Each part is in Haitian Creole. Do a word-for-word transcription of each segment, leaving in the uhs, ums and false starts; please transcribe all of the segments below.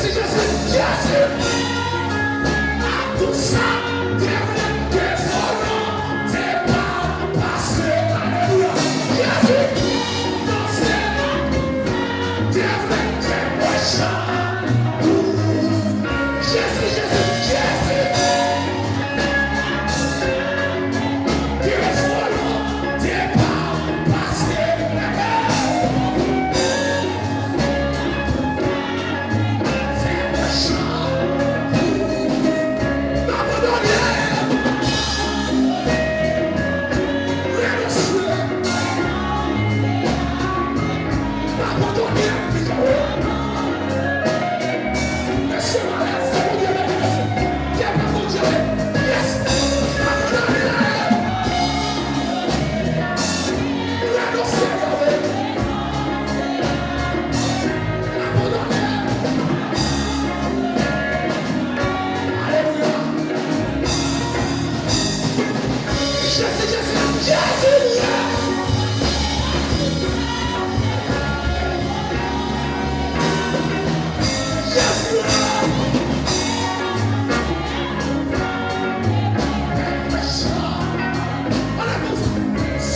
Jezi, Jezi, ak tout sa te vle ke volonte pa w pase. Alelouya. Jezi, non se te vle ke mwen chan. Jezi, Jezi, Jezi. Ke volonte pa w pase. Alelouya. Jezi, Jezi, Jezi, Jezi.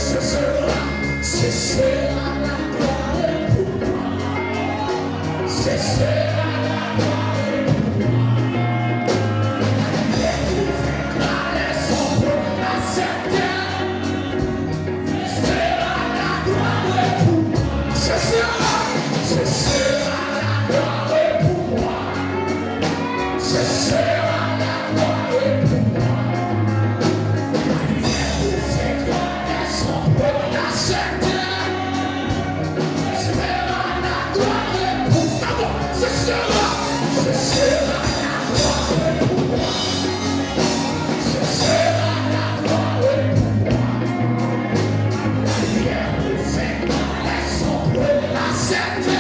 Se sera, se sera la gloire pour moi. Se sera la gloire pour moi. Découvert la leçon pour accepter. Se sera la gloire pour moi. Ce sera, ce sera la gloire pour moi. Ce sera la gloire pour moi. Malgré tout ce que les autres peuvent accepter, ce sera la gloire pour moi. Ce sera, ce sera la gloire pour moi. Ce sera la gloire pour moi. La lumière nous fait connaître son Dieu, la sainteté.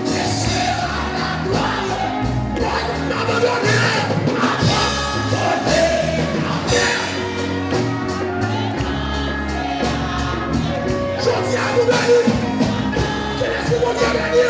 Ce sera la gloire. Mwen abandone, abandone, abandone. Jodi a nou beni. Ke Lespri Bondye beni w.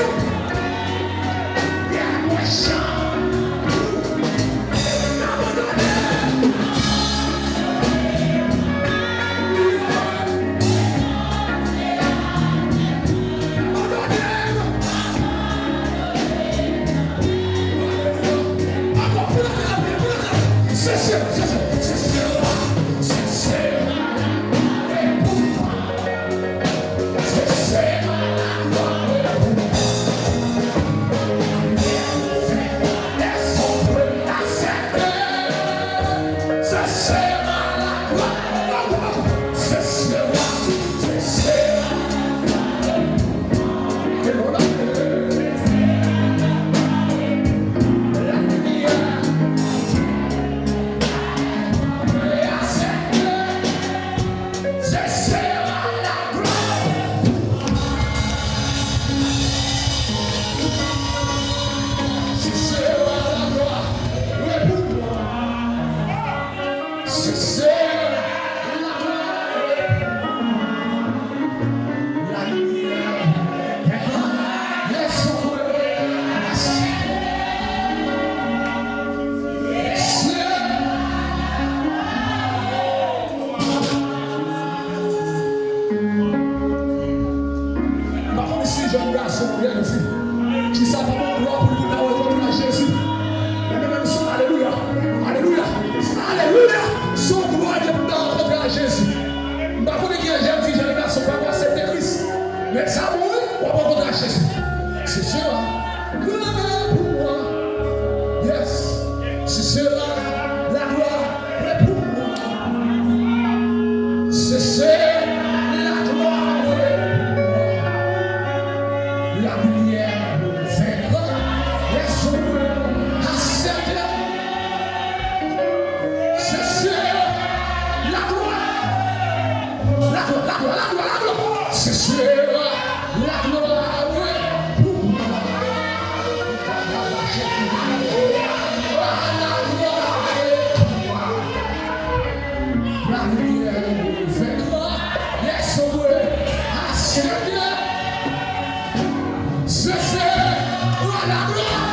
M pa konnen si jèn gason oubyen fi ki sa pa bon glwa pou li pou ta rankontre ak Jezi. Men mwen menm se yon alelouya. Alelouya. Alelouya. Se yon glwa pou ta rankontre ak Jezi. M pa konnen ki jèn fi, jèn gason pa aksepte Kris. Men sa bon wi, w ap rankontre ak Jezi. Se sera la gloire pour moi. Yes. Ce sera la gloire pour moi. Ce sera la gloire pour moi. La lumière nous vaincra. Laisse-moi accepter. Ce sera la gloire. La gloire, la gloire, la gloire, la gloire. Ce sera la gloire pour moi. La gloire pour moi. La lumière nous vaincra. Laisse-moi accepter. Ce sera la gloire.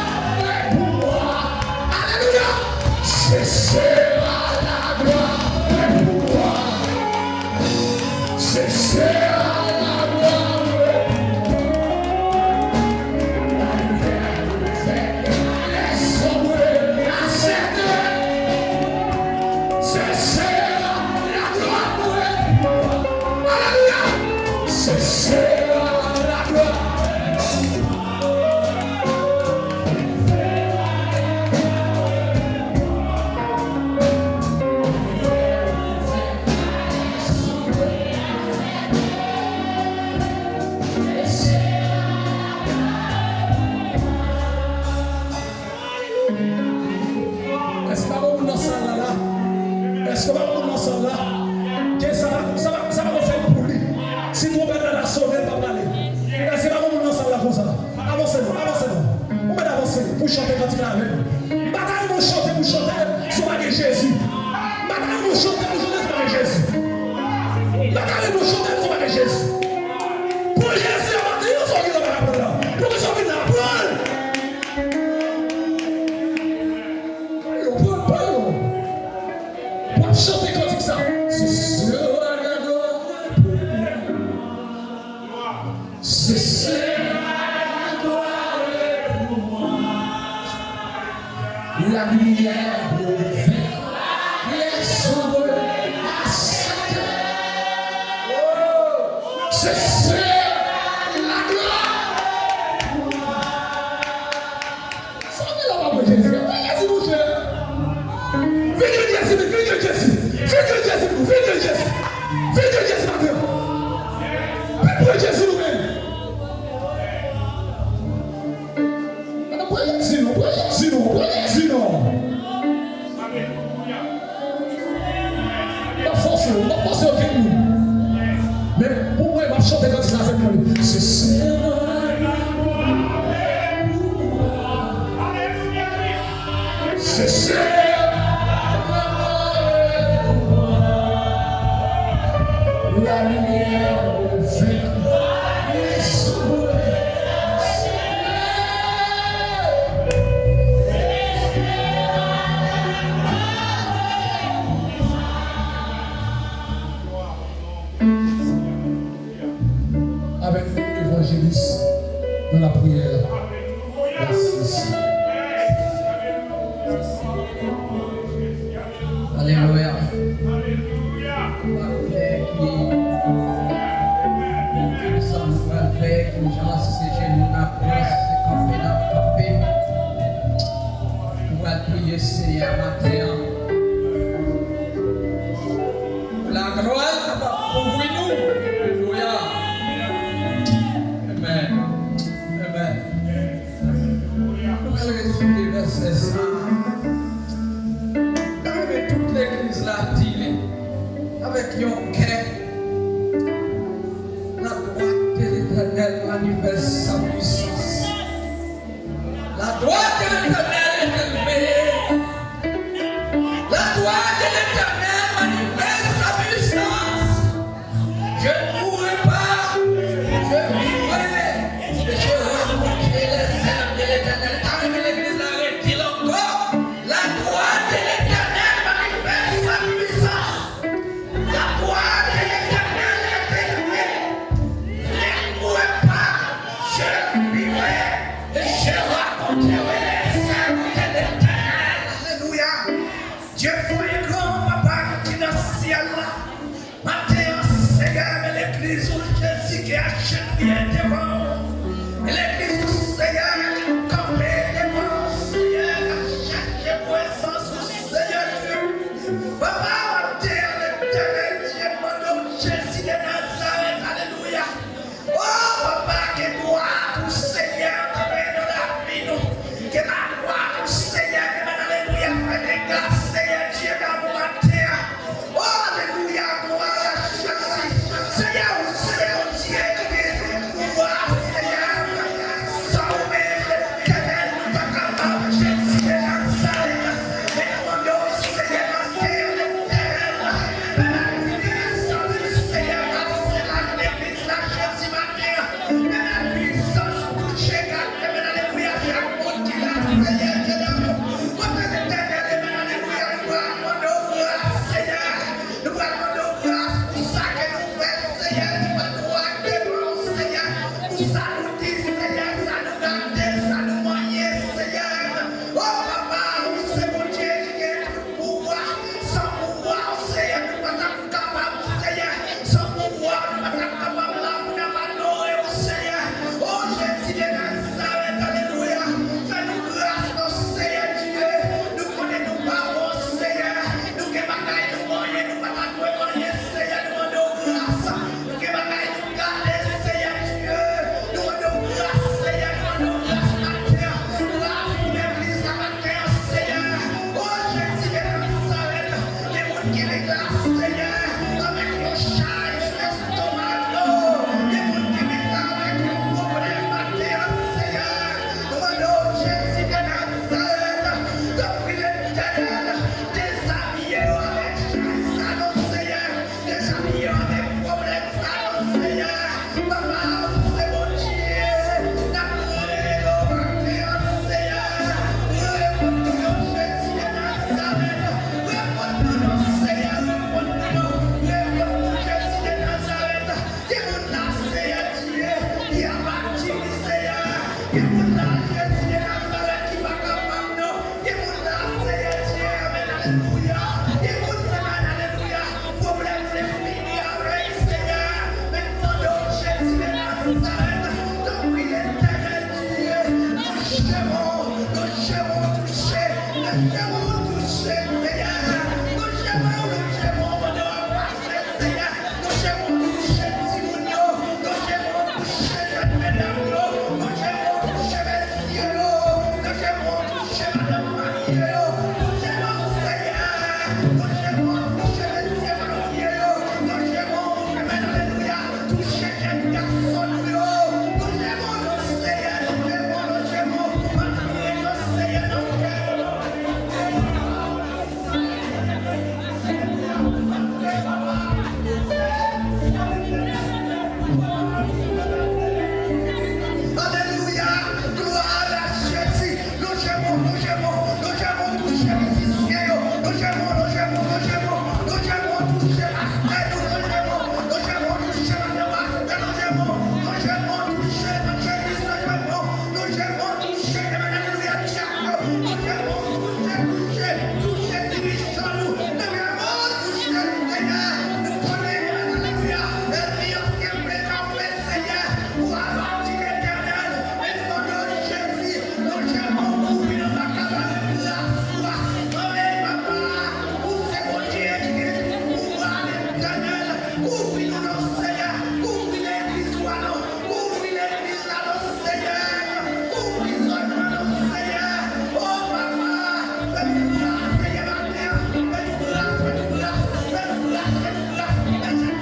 Sal la, ke sa pa, sa pa, sa pa konn fèt pou li. Si twonpèt la ta sone, l pa prale. Èske pa gen moun nan sal la konsa? Avanse non, avanse non. Ou mèt avanse pou chante kantik la avè m. M pa ta renmen w chante pou chante si w pa gen Jezi. M pa ta renmen w chante pou chante si w pa gen Jezi. M pa ta renmen w chante si w pa gen Jezi. Pran Jezi a maten an, sa w gen la pa ka pran la. Poukisa w vin la? Pran l! Pran l, pran l, pran l. W ap chante kantik sa. Se sèl la glwa pou mwen. Se sèl la glwa pou mwen. La lumière de vaincre les ombres à sa terre. Se sèl la glwa pou mwen. Sa w gen la w ap wè Jezi? Wè Jezi, monchè. Vin jwenn Jezi, vin jwenn Jezi. Vin jwenn Jezi pou nou, vin jwenn Jezi. Vin jwenn Jezi maten an. Vin pran Jezi nou menm. Pran Jezi non, pran Jezi non, pran Jezi non. M ap fòse w, m ap fòse w, kenbe w. Men pou mwen, m ap chante kantik la avèk mwen. Se sèl, se sèl, la lumière de vaincre les ombres. Avèk nou, evanjelis, nan lapriyè. Mèsi, Senyè. Alelouya. Lapriyè ki, ki sa nou pral fè, ki jan se jenou n ap pran, se kanpe n ap kanpe. Nou pral priye Seyè a maten an. Pou laglwa l kapab kouvri nou. Alelouya. Amèn. Amèn. Nou pral resite vèsè sa. Mwen renmen tout legliz la di li avèk yon kè. La droite de l'Éternel manifeste sa puissance. La droite de l'Éternel est élevée. La droite de l'Éternel manifeste sa puissance. Je ne mourrai pas, je vivrai, et je raconterai les œuvres de l'Éternel. Ta renmen legliz la redi l ankò. La droite de l'Éternel manifeste sa puissance. La droite de Alelouya. Gen moun se malad, alelouya. Pwoblèm se fini avè l, Senyè. Men nan non Jezi de Nazarèt, tanpri, Letènèl Dye, lanje men w, lanje men w touche, lanje men w touche, Senyè. Lanje men w, lanje men w pandan w ap pase, Senyè. Lanje men w touche timoun yo, lanje men w touche jèn medam yo, lanje men w touche mesye yo, lanje men w touche madanm marye yo, lanje men w, Senyè, lanje men w touche mesye marye yo, lanje men w, amèn, alelouya, touche jèn gason nou yo, lanje men w, Senyè, lanje men w, lanje men w, malgre yo, Senyè, nan kè yo. Alelouya! Glwa a Jezi! Lanje men w, lanje men w, lanje men w touche mizisyen yo! Lanje men w, lanje men w, lanje men w, lanje men w touche pastè yo! Lanje men w, lanje men w touche madanm pastè! Lanje men w, lanje men w touche evanjelis! Lanje men w, lanje men w touche, alelouya, dyak yo! Lanje men w touche, touche, touche dirijan nou! Lanje men w touche, Senyè! Nou konnen, alelouya, ènmi yo kenbe kanpe, Senyè, pou abati Letènèl, men non de Jezi, lanje men w kouvri nou nan kabann gras ou a. Amèn, papa, ou se Bondye ki gen tout pouvwa, Letènèl, kouvri nou non, Senyè, kouvri legliz ou a non, kouvri legliz la non, Senyè, kouvri zòn nan non, Senyè, o papa, fè nou gras, Senyè, maten an, fè nou gras, fè nou gras, fè nou gras, fè nou gras.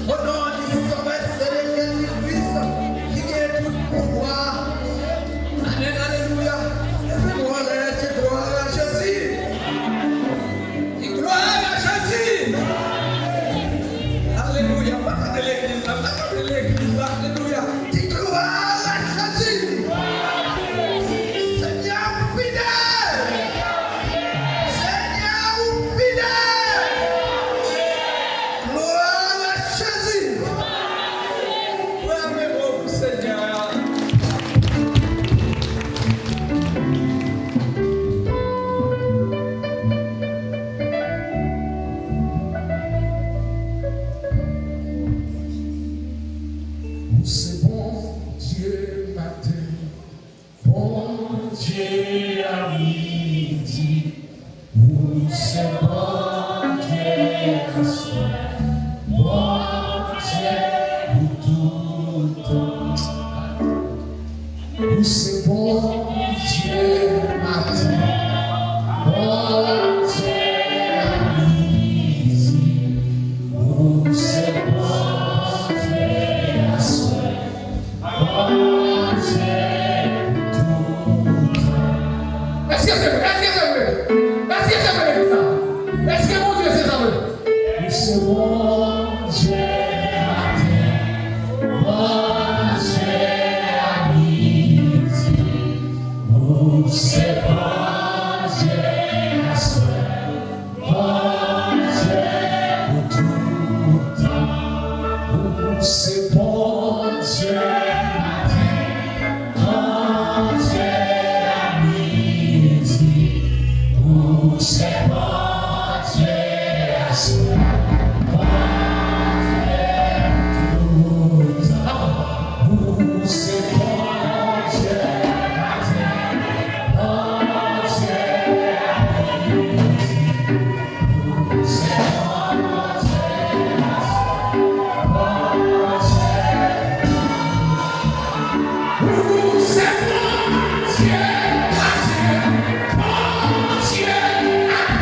O non di Sovè Selès Jezi Kris ki gen tout pouvwa. Amèn, alelouya. Leve men w anlè, di glwa a Jezi. Di glwa a Jezi. Alelouya. Pa tande legliz la, pa tande legliz la. Alelouya. Di glwa a Jezi. Senyè ou fidèl. Senyè ou fidèl. Glwa a Jezi. Bravo pou Senyè a. Ou se Bondye maten, Bondye a midi, ou se Bondye aswè, Bondye pou tout tan. Ou se Bondye maten, Bondye a midi, ou se Bondye aswè, Bondye pou tout tan. Èske se vre? Èske se vre? Èske se vre, legliz la? Èske Bondye se sa vre? Ou se Bondye maten, Bondye a midi, ou se Bondye aswè, Bondye pou tout tan. Ou se Bondye maten, Bondye a midi, ou se Bondye aswè, Bondye tout tan. Ou se Bondye maten, Bondye a midi.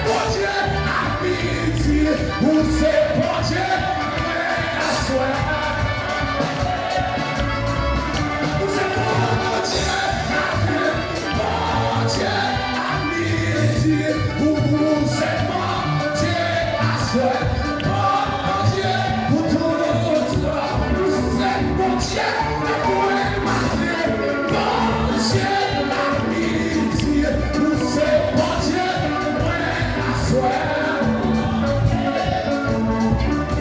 Bondye a midi, ou se Bondye mwen aswè. Ou se Bondye maten, Bondye a midi, ou, ou se Bondye aswè. Bondye pou tout tan, ou se Bondye mwen maten, Bondye a midi, ou se Bondye mwen aswè.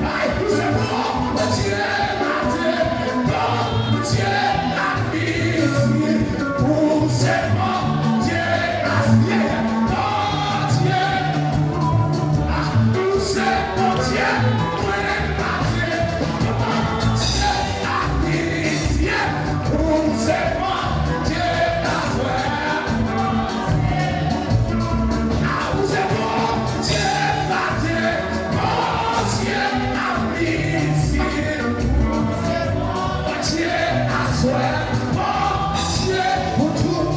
Ay, ou se Bondye maten, Bondye a midi, ou se Bondye aswè, Bondye. Ah, ou se Bondye mwen maten, Bondye a midi, ou se Bondye aswè. Ah, ou se Bondye maten, Bondye a midi, Bondye aswè, Bondye pou tout.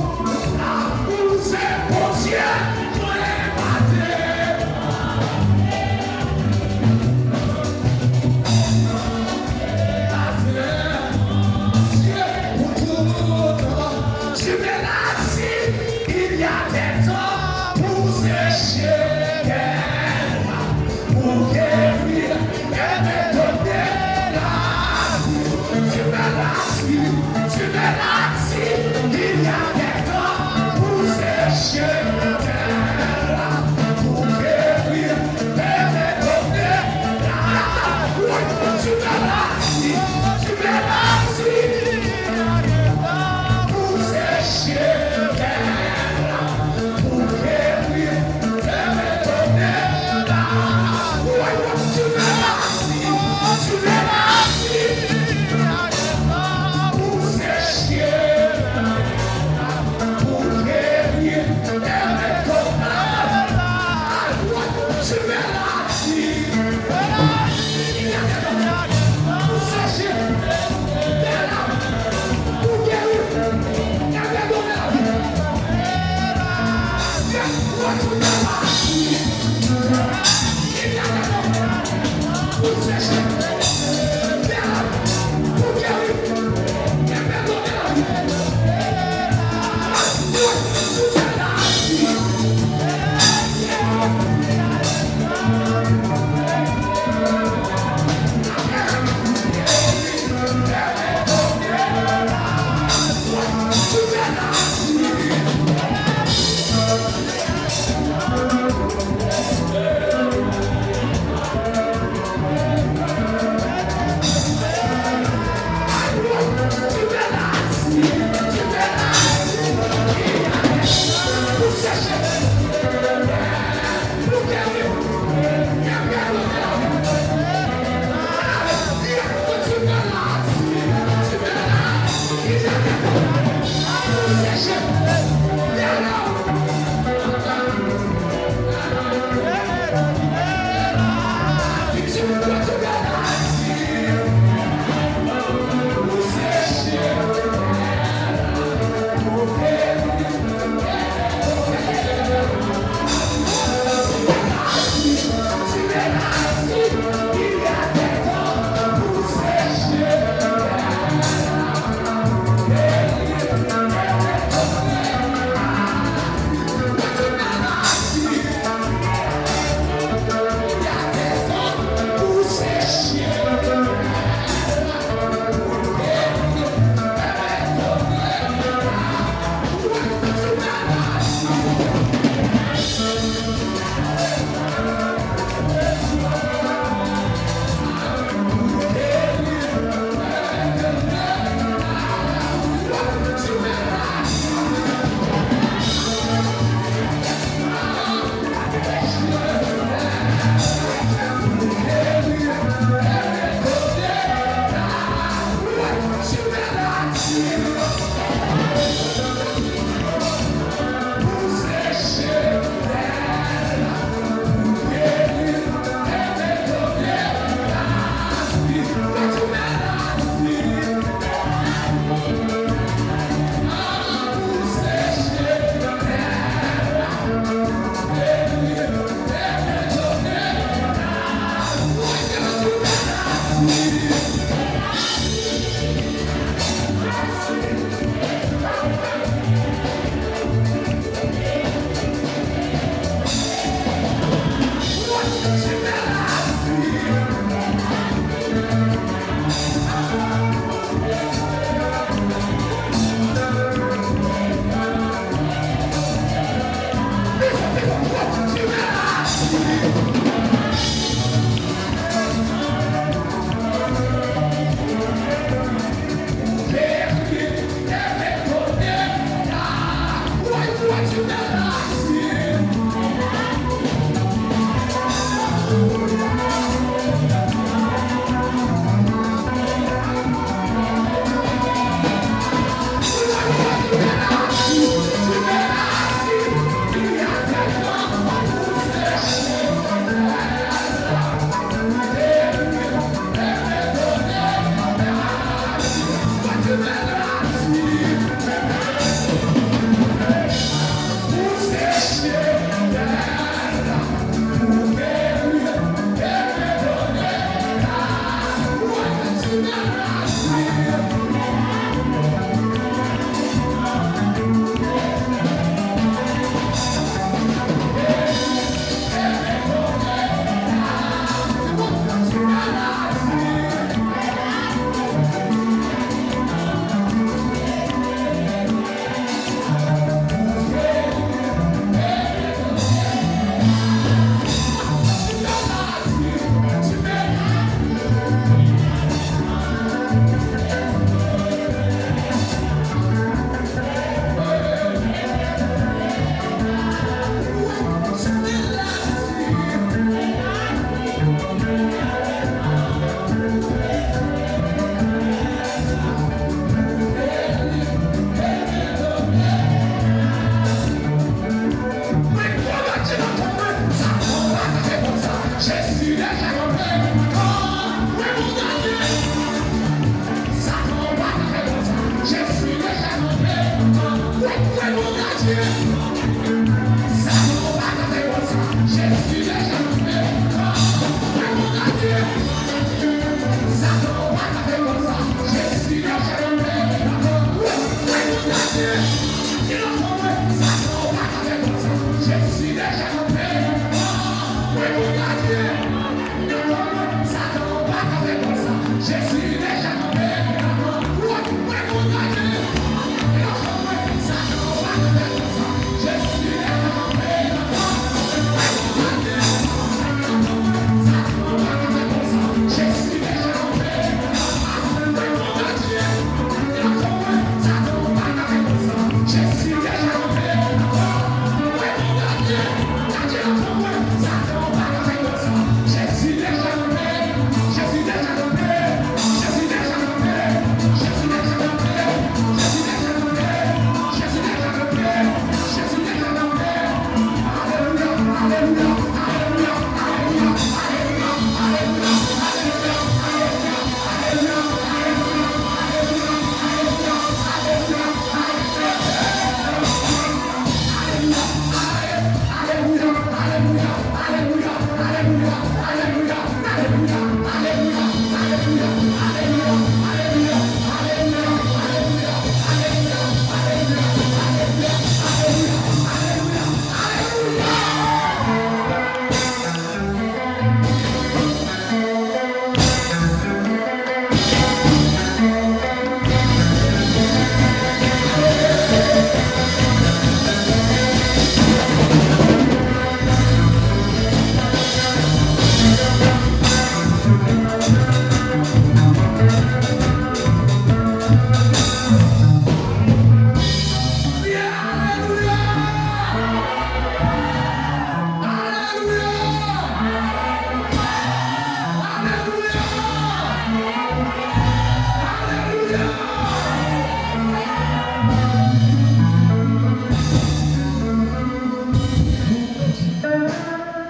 Ah, ou se Bondye mwen maten. Dieu pour tout. Tu m'as dit, il y a des temps pour sécher, pour guérir et me donner la vie. Tu m'as dit, tu m'as dit, il y a des temps pour sécher, pour guérir.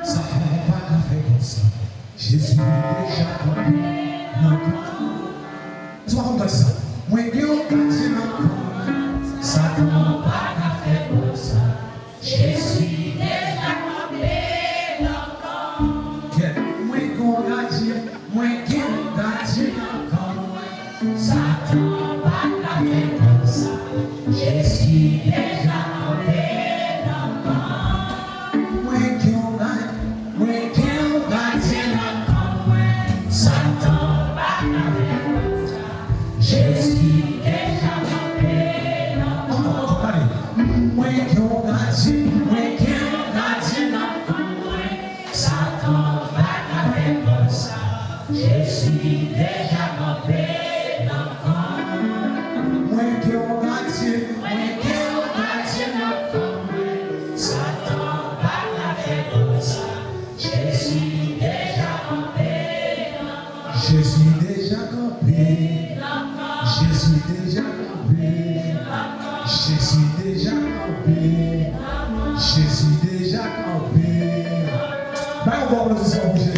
Sa fè w pa ka fè konsa. Jezi deja kanpe nan kan. Èske w pa konn kante sa? Mwen gen yon gadyen nan kan mwen. Satan pa ka fè konsa. Jezi deja kanpe nan kan. Kèt, mwen gen yon gadyen, mwen gen yon gadyen nan kan mwen. Satan pa ka fè konsa. Jezi deja kanpe nan kan. Mwen gen yon gadyen, mwen gen yon gadyen nan kan mwen. Satan pa ka fè Jezi deja kanpe. Jezi deja kanpe. Jezi deja kanpe. Jezi deja kanpe. Bay yon bon aplodisman pou Jezi.